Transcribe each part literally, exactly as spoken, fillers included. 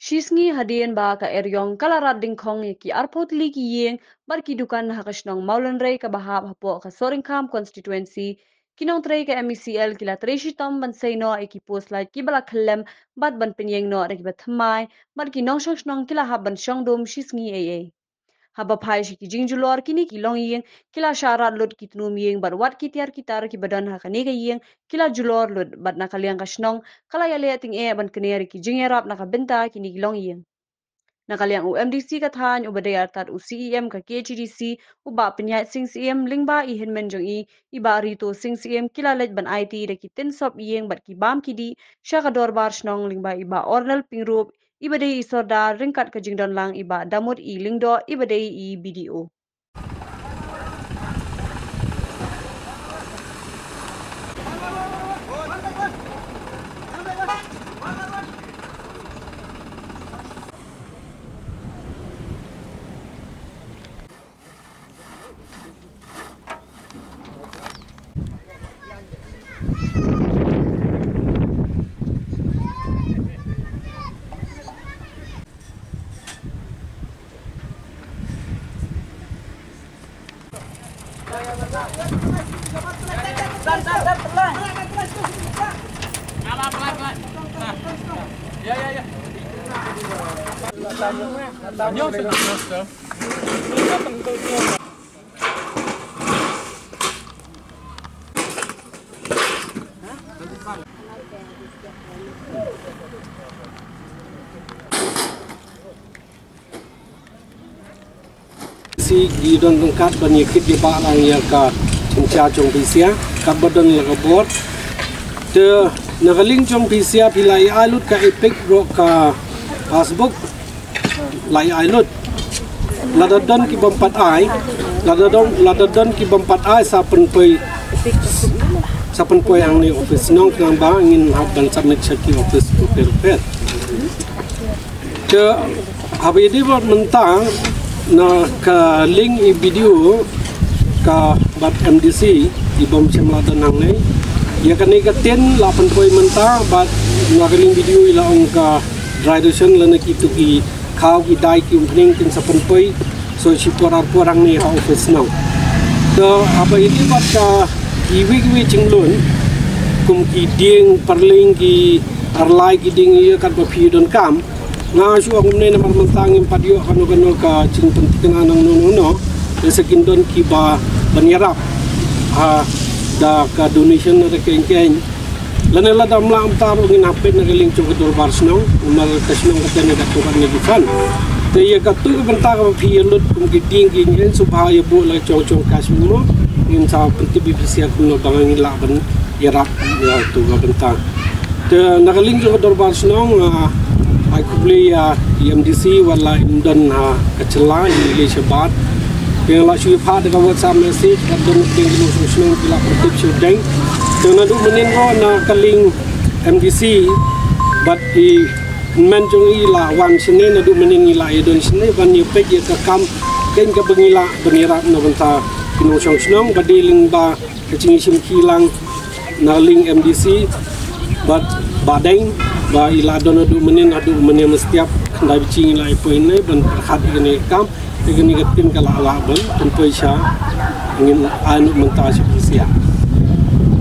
Shisngi hadien ba ka eriong ka la rat dyngkhong ïa ki arphew tylli ki ïing bad ki dukan ha ka shnong Mawlynrei kaba hap hapoh ka Sohryngkham constituency, ki nongtrei ka M E C L ki la trei shitom ban sei noh ïa ki post light kiba la khyllem bad ban pynïeng noh da kiba thymmai, bad ki nongshong shnong ki la hap ban shong dum shisngi ei ei. Haba phai sha ki jingjulor kine ki longïing, ki la shah rat lut ki tnum ïing bad wat ki tiar ki tar kiba don ha kane ka ïing ki la julor lut, bad na ka liang ka shnong ka la ïaleh tyngeh ban kner ïa ki jingïarap na ka bynta kine ki longïing. Na ka liang u M D C ka thaiñ uba dei artat u C E M ka K H A D C, u Bah Pynïaid Sing Syiem, lyngba i hynmen jong i, i Bah Rito Sing Syiem, ki la leit ban aiti da ki tynsop ïing bad ki bam ki dih sha ka dorbar shnong lyngba i Bah Ornel Pyngrope, iba dei i sordar, ryngkat ka jingdon lang i Bah Damut i Lyngdoh, iba dei i B D O. Shi ki don ryngkat ban ïa kit ïa ba lang ïa ka chyncha jong pisa katba don la ka bor. Te na ka liang jong pisa phi la ïa ai lut ka EPIC bad ka passbook. La ïa ai lut. Lada don ki bym pat ai, lada don, lada don ki bym pat ai sa pynpoi, sa pynpoi hangne office shnong khnang ba ngin hap ban submit sha ki office ruh ruh. Te haba ïadei bad mynta na ka liang i B D O ka bad M D C i bym shym la don hangne. Ïa kane ka tin la pynpoi mynta bad na ka liang B D O i la ong ka dry ration lane kitu ki khaw ki dai ki umphniang kin sa pynpoi. So shi por ar por hangne ha office shnong. Te haba ïadei bad ka iwei iwei jinglong kum ki dieng parling ki arlai ki dieng ïa katba phi donkam. Nga shu ong kumne namar mynta ngim pat ïoh kano kano ka jingpynthikna nangno nangno. Te sa kin don kiba ban ïarap ha da ka donation na da keiñ keiñ. Lane lada ym lah mynta ruh ngin hap peit na ka liang jong ka dorbar shnong namar ka shnong ka teng katto katne ki fund. Te ïa katto ka bynta kaba phi ïa lut kum ki dieng ki ngin shu bha ïa buh la jong jong ka shnong mo ngin sa pyntip ïa phi sha kumno ba ngin lah ban ïarap ïa katto ka bynta. Te na ka liang jong ka dorbar shnong, ah, ai khublei ïa i M D C wat la im don ha ka jylla i lei shabar. Te la shu ïa phah da ka WhatsApp message bad don ki nongshong shnong ki la pyntip shu deng. Te naduh mynnin ruh na ka liang M D C bad i hynmen jong i la wan shane naduh mynnin i la ïa don shane ban ïa peit ïa ka kam keiñ kaba ngi lah ban ïarap na bynta ki nongshong shnong ba dei lyngba ka jingshim khie lang na liang M D C bad ba deng ba i la don haduh mynnin haduh mynnin mynstep khyndai biji ngi la ïa poi ne ban pyrkhat ïa kane ka kam ïa kane ka tin ka la lah ban pynpoi sha ngin ai noh mynta sha phi sha.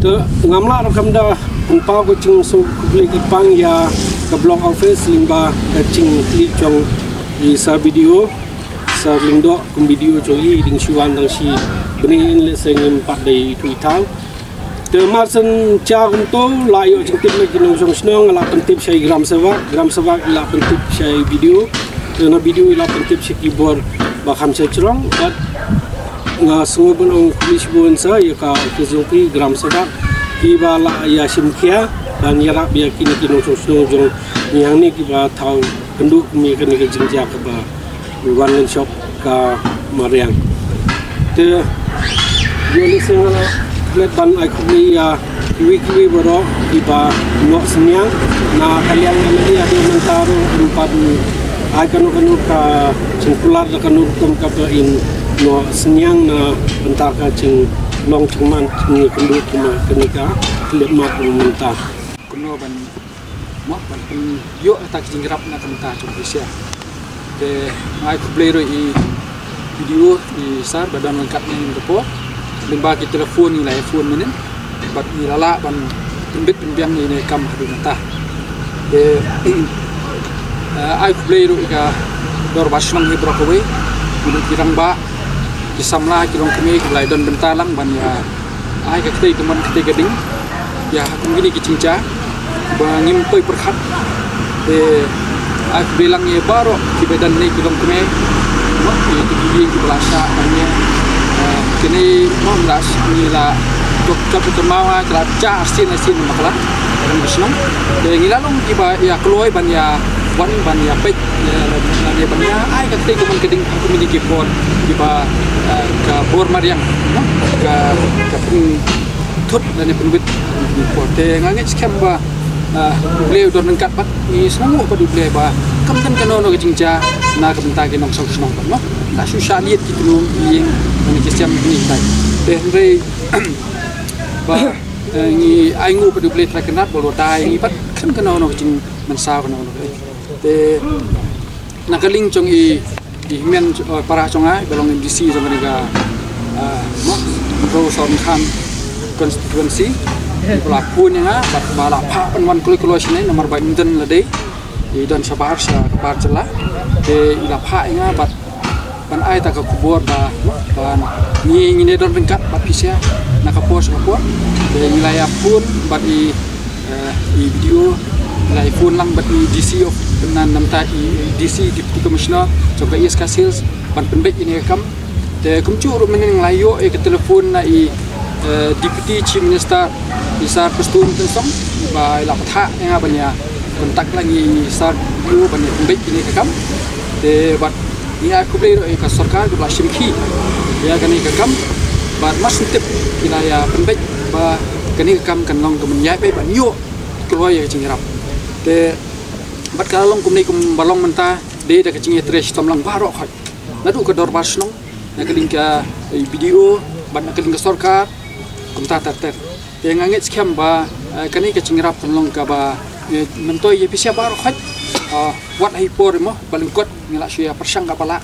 Te ngam lah ruh kam da pynpaw ka jingsuk khublei kyrpang ïa ka block office lyngba ka jingkyrkhu jong i Sir B D O Sir Lyngdoh kum B D O jong i dang shu wan dang shi bnai in lehse ngim pat dei itu i thaw. Te mar shen sha kumto la ïoh jingtip na ki nongshong shnong la pyntip sha i Gram Sevak, Gram Sevak la pyntip sha i B D O. Te na B D O la pyntip sha ki bor ba kham sha jrong bad nga sngew ban ong khublei shibun sa ïa ka office jong phi Gram Sevak kiba la ïa shim khia ban ïarap ïa kine ki nongshong shnong jong ngi hangne kiba thaw kynduh kum ïa kane ka jingjia kaba wan ngan shop ka mariang. Te ïoh lehse nga la klet ban ai khublei ïa kiwi kiwi baroh kiba noh synñiang na ka liang ka lei haduh mynta ruh ym pat ai kano kano ka jingkular da kano rukom kaba in noh synñiang na bynta ka jinglong jingman jingïakynduh kumba kane ka khyllipmat mynta. Kumno ban mop ban Ïoh ïa ka jingïarap na ka bynta jong phi sha. Te nga ai khublei ruh ïa i B D O, i Sir ba don ryngkat ïa ngi haduh katta. Lyngba ki telephone ngi la ïa phone mynhynnin bad ngi la lah ban pynbit pynbiang ïa kane ka kam haduh mynta. Te, eh, ai khublei ruh ïa ka dorbar shnong hi baroh kawei, ïa ki rangbah, ki samla, ki longkmie kiba la ïa don bynta lang ban ïa ai ka ktei kamon ktei kading ïa ha kum kine ki jingjia ba ngim poi pyrkhat. Te ai khublei lang ïa baroh kiba don ne ki longkmie, mo, ïa ki, ki, kiba la shah ban ïa, eh, kine, mo, ngi la, ngi la dok jop jop ma wa, ki la jah arsien arsien ma ka la ran ka shnong. Te ngi la long kiba ïa kloi ban ïa wan ban ïa peit, ïa, ïa ban ïa ai ka ktei kamon kading ha kum kine ki por kiba, eh, ka bor mariang, mo, ka, ka pyn thut lane pynwit por. Te nga ngeit skhem ba, ah, U Blei u don ryngkat bad ngi sngewnguh bad U Blei ba kam don kano kano ka jingjia na ka bynta ki nongshong shnong bad, mo. La shu shah liat ki kynhun ïing lane ki sem kine ki tai. Te hynrei ba, eh, ngi ainguh bad U Blei Trai Kynrad ba u la dei ïa ngi bad kam don kano kano ka jingmynsaw kano kano ka. Te na ka liang jong i, i hynmen, eh, para jong nga, i ba long M D C jong kane ka, eh, mo, Mro Sohryngkhan constituency, i ba la phone ïa nga bad ba la phah ban wan kloi kloi shane namar ba i don lade, i don shabar sha ka bar jylla. Te i la phah ïa nga bad ban ai ta ka khubor ba, mo, ba ngi, ngin ïa don ryngkat bad phi sha na ka por sha ka por. Te ngi la ïa phone bad i, eh, i B D O, la ïa phone lang bad i D C of, na, namar ta i D C, Deputy Commissioner jong ka East Khasi Hills ban pynbeit ïa kane ka kam. Te kumjuh ruh mynhynnin nga la ïoh ïa ka telephone na i, eh, Deputy Chief Minister, i Sir Prestone Tynsong, ba i la pynthah ïa nga ban ïa contact lang ïa i Sir B D O ban ïa pynbeit ïa kane ka kam. Te bad ngi ai khublei ruh ïa ka sorkar kaba la shim khie ïa kane ka kam. Bad mar shu tip ki la ïa pynbeit ba kane ka kam kan long ka ban ïa peit ban ïoh kloi ïa ka jingïarap. Te bad ka la long kumne kumba long mynta, dei da ka jingïatrei shitom lang baroh khoit. Naduh ka dorbar shnong, na ka liang ka, eh, B D O, bad na ka liang ka sorkar, kumta ter ter. Te nga ngeit skhem ba, eh, kane ka jingïarap kan long kaba, eh, myntoi ïa phi sha baroh khoit, eh, wat ha i por, mo, ba lyngkot ngi la shu ïa pyrshang kaba lah.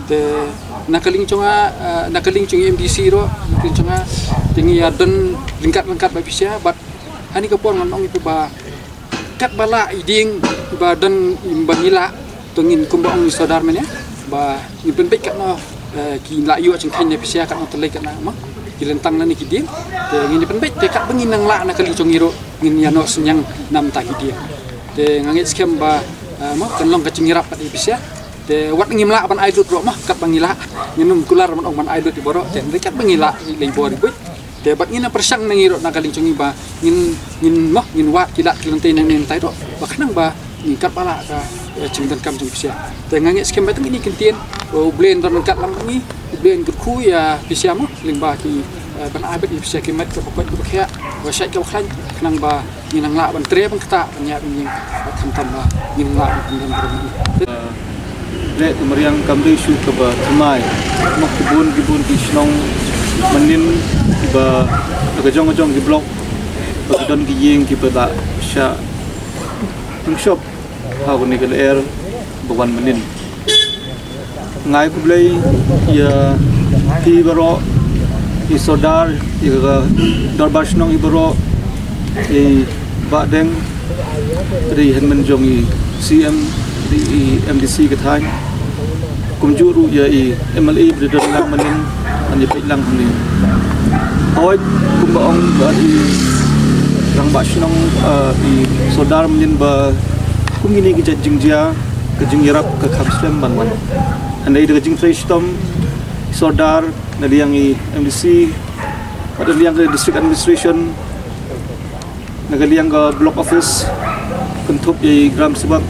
Te na ka liang jong nga, eh, na ka liang jong i M D C ruh, na ka liang jong nga, te ngi ïa don ryngkat ryngkat bad phi sha, bad ha kane ka por ngan ong ïa phi ba katba lah i dieng ba don ba ngi lah, to ngin kumba ong i Sordar mynne ba ngin pynbeit katno, eh, ki la ïoh jingkheiñ na phi sha, katno tylli katno, mo, ki lyntang lane ki dieng. Te ngin ïa pynbeit te katba ngin nang lah na ka liang jong ngi ruh ngin ïa noh synñiang namar ta ki dieng. Te nga ngeit skhem ba, eh, mo, kan long ka jingïarap pat ïa phi sha. Te wat ngim lah ban ai lut ruh, mo, katba ngi lah ngin ym kular ban ong ban ai lut ïa baroh. Te hynrei katba ngi lah, i lei bor i buit. Te bad ngin ïa pyrshang na ngi ruh na ka liang jong ngi ba ngin, ngin, mo, ngin wad ki lad ki lynti nangne nantai ruh ba khnang ba ngin katba lah ka, eh, jingdonkam jong phi sha. Te nga ngeit skhem ba tang kine ki ktien, eh, U Blei un don ryngkat lang bad ngi, U Blei un kyrkhu ïa phi sha, mo, lyngba ki, eh, ban ai beit ïa phi sha ki met kaba koit kaba khiah, kaba shait kaba khlaiñ, khnang ba ngin nang lah ban trei ban ktah ban ïaid ban ïeng bad khamtam ba ngin nang lah ban pyndonkam. Leh ka mariang kam dei shuh kaba thymmai. Mo, ki bun ki bun ki shnong mynnin ba ha ka jong ka jong ki block ba ki don ki ïing kiba la shah nyngshop ha kane ka lyer ba wan mynnin. Nga ai khublei ïa phi baroh, i Sordar, ïa ka dorbar shnong hi baroh, i Bah Deng, i hynmen jong i C M, i M D C ka thaiñ. Kumjuh ruh ïa i M L A ba don lang mynnin, ban ïa peit lang hangne. Hooid, kumba ong ba i rangbah shnong, eh, i Sordar mynnin ba kum kine ki jait jingjia, ka jingïarap ka kham slem ban wan. Hynrei da ka jingtrei shitom Sordar, na liang i M D C, bad na liang ka District Administration, na ka liang ka Block Office, kynthup ïa i Gram Sabha,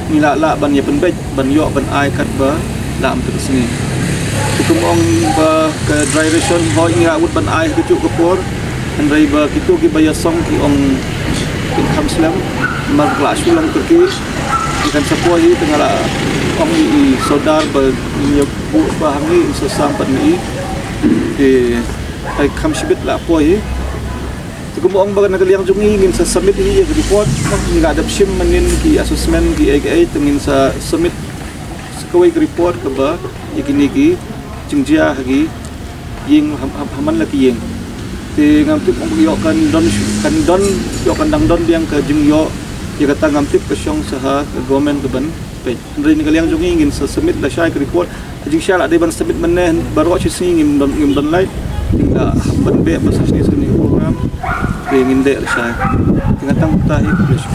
ngi la lah ban ïa pynbeit ban ïoh ban ai katba lah mynta ka sngi. Te kum ong ba ka dry ration, hooid ngi la wad ban ai ha kajuh ka por, hynrei ba kito kiba ïasong ki ong kin kham slem, namar ka la shu long kyrkieh. Ngi kan sa poi hi, te nga la ong ïa i Sordar ba ngin ïa buh ba hangne, in sa sam pat ïa i. Te ai kham shibit la poi hi. Kumba ong ba na ka liang jong ngi ngin sa submit ïa ki report, ngi la dep shim mynnin ki assessment kiei kiei, te ngin sa submit sa kawei ka report kaba ïa kine ki jingjia ha ki ïing, ha, ha, ha man la ki ïing. Te ngam tip ong ïoh kan don, kan don, ïoh kan dang don biang ka jingïoh ïa kata, ngam tip, ka shong sa ha ka government ka ban peit. Hynrei na ka liang jong ngi ngin sa submit lashai ka report. Ka jingshai la dei ban submit mynne, baroh shi sngi ngim don, ngim don lait. Ngi la hap ban beh ba sa shane sa kane ka program. Te ngin dei lashai. Te nga tang kata hi, please.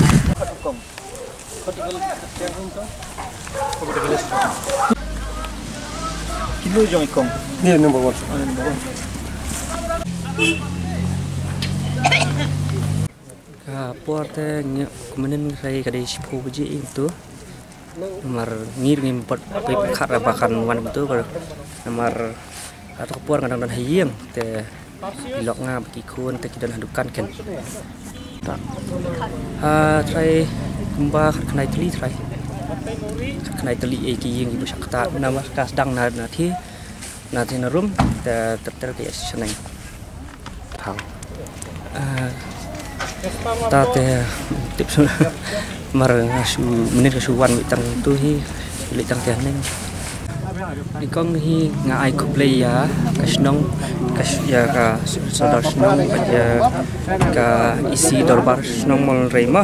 Kino jong i kong? Ni number one. Ka por te ngi kumne ngi rai ka dei shiphew baje ïa tu. Namar ngi ngim pat pyrkhat ba kan wan tu, namar hato ka por nga dang don ha ïing te ki lok nga bad ki khun te ki don ha dukan ken. Ha trai kumba khatkhyndai tylli trai. Khatkhyndai tylli ïa ki ïing kiba shah ktah namar ka sdang na, na thi, na thi na rum te ter ter ka ïa shaneng. Phang. Ah, ta te tip sum mar nga shu mynnin ka shu wan mih tang tu hi, leit tang te haneng. Ni kong hi nga ai khublei ïa ka shnong, ka sh-, ïa ka s-, sordar shnong, ïa ka E C dorbar shnong Mawlynrei ma.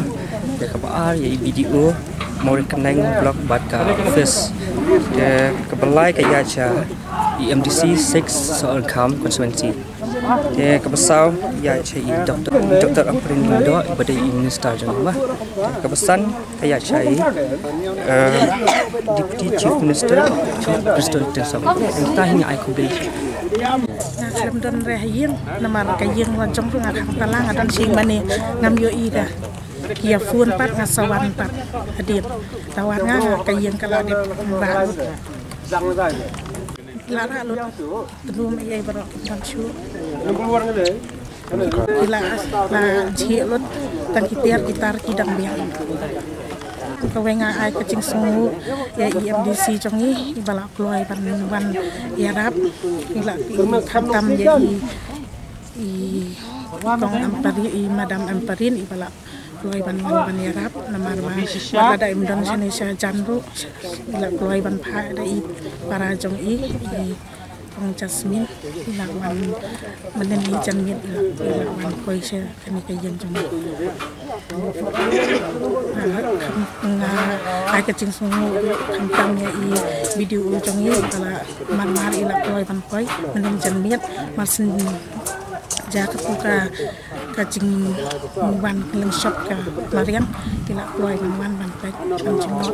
Ïa kaba ar ïa i B D O Mawryngkneng block bad ka office. Ïa kaba lai ka ïa sha i M D C six Sohryngkham constituency. Te kaba saw ïa sha i Doctor, Doctor Ampareen Lyngdoh, iba dei i minister jong ngi ma. Te kaba san ka ïa sha i, eh, Deputy Chief Minister, Chief Prestone Tynsong. Te hi nga ai khublei. Nga khlem don re ha ïing, namar ka ïing la jong ruh nga kham tala, nga don shi mane ngam ïohi da. Ki ïa phone pat nga sa wan pat hadien. Tawar nga, nga ka ïing ka la dep rah lut. La rah lut. Tynum ei ei baroh kim dang shuh. Ki la, la jhieh lut. Tang ki tiar ki tar ki dang biang. Kawei nga ai ka jingsngewnguh ïa i M D C jong ngi, iba la kloi ban wan ïarap. Ki la, i khamtam ïa i, i kong Ampareen, i Madam Ampareen, iba la kloi ban wan ban ïarap, namar ba wat lada im don shane shajan ruh, i la kloi ban phah da i para jong i, i kong Jasmine, i la wan mynnin i janmiet, i la, i la wan poi sha kane ka ïing jong i. Ah, kham, nga ai ka jingsngewnguh khamtam ïa i B D O jong i, ka la mar mar i la kloi ban poi mynnin janmiet, mar syn ja katu ka Ka jingwan kylleng shop ka mariang, ki la kloi ban wan ban peit ban jngoh.